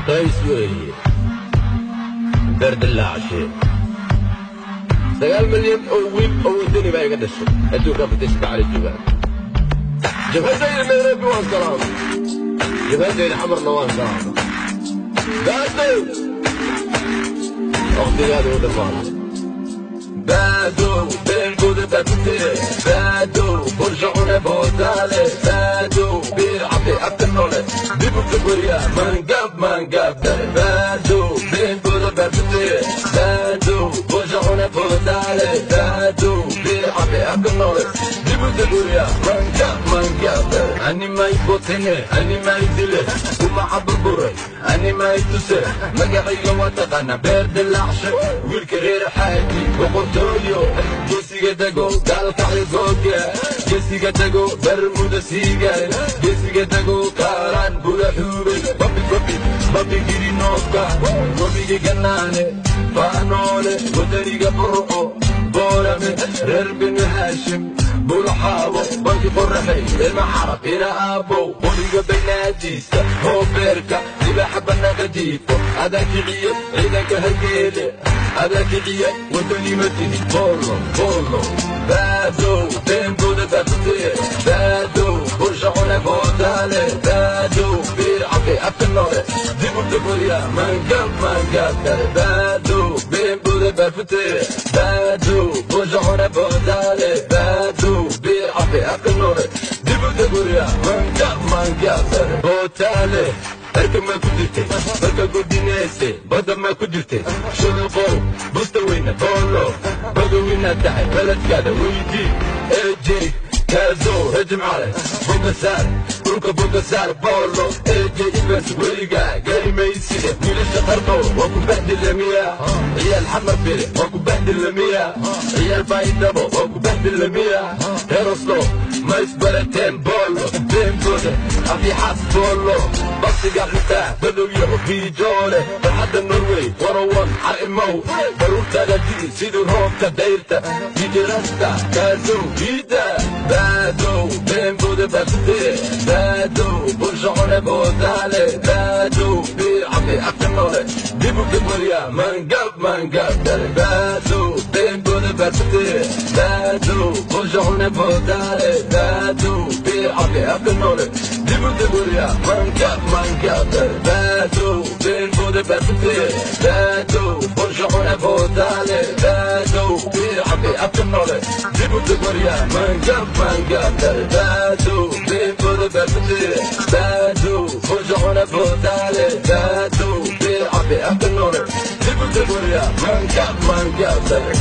Qays weeye, Beerdilacshe. 9 milyan oo wiil oo wadani baa iga dhashay, adduunka afartiisa gacala joogaan. Jabhadayda Nairobi waan salaamay, jabhadayda Xamarna waan salaamay. Baadow, waqtigaada u dhammaaday. Baadow, beenkooda baafutee. Baadow, bulsha cune bootaale. Baadow, biir cabe afka noole dib u gaboriya maangaab maangaab dale. Baadow, beenkooda baafutee. Baadow, bulsha cune bootaale. Baadow, biir cabe afka noole dib u gaboriya maangaab maangaab dale. Ani may botene, ani may dile, kuma caburburay, ani may tuse. Magacayga waa taqaana, Beer Dilaacshe, wiilka reer Xaaji, boqortooyo. Geesiga dego Gaalkacyo googa, geesiga dego Bermuda Siigaal, geesiga dego Kaaraan Buda Xuubey, babi babi babi girinoofka, webiga Ganaane, Faanoole, wadaniga Burco, Boorame, reer Binu Haashim, Bulxaawo, Banki Qoraxay, ilma Carab, ina aabow, qoriga baynaadiisa, hoobeerka libaaxa bannaanka jiifo, adaa kiciye ciidanka Hargeele, adaa kiciye. Wadani ma tihid, boolo boolo. Baadow, beenkooda baafutee. Baadow, bulsha cune bootaale. Baadow, biir cabe afka noole dib u dagoriya maangaab maangaab kale. Baadow, beenkooda baafutee. Baadow, bulsha cune bootaale. Baadow, biir cabe afka noole dib u dagoriya maangaab maangaab kale. Bootaale, cirka maa ku jirtay marka godinayse? Badda maa ku jirtay? Shuduqow busta weyne, boolo badowinaad tahay, beledkaada weydii. Ej Kaasow Rajimcale, bogasaar dhulka, bogasaar boolo. Ej Ibas, weligaa gari mayside. Wiilasha Qardo waa ku bahdila miya? Ciyaal Xamar Bire waa ku bahdila miya? Ciyaal Baydhabo waa ku bahdila miya? Reer Oslo ma isbarateen? Boolo, beenkooda afixaas, boolo basiga xitaa badowyaho biijoole. Barxadda Norway warawan carimow, baruurtaada di'i sidii roobka dayrta. Bijirasta Kaasow biida. Baadow, beenkooda baafutee. Baadow, bulsha cune bootaale. Baadow, biir cabe afka noole dib u gaboriya maangaab maangaab dale. Baadow, beenkooda baafutee. Baadow, bulsha cune bootaale. Baadow, biir cabe afka noole dib u gaboriya maangaab maangaab dale. Baadow, beenkooda baafutee. Baadow, bulsha cune bootaale. Baadow, biir cabe afka noole dib u gaboriya maangaab maangaab dale. Baadow, beenkooda baafutee. Baadow, bulsha cune bootaale. Baadow, biir cabe afka noole dib u gaboriya maangaab maangaab dale.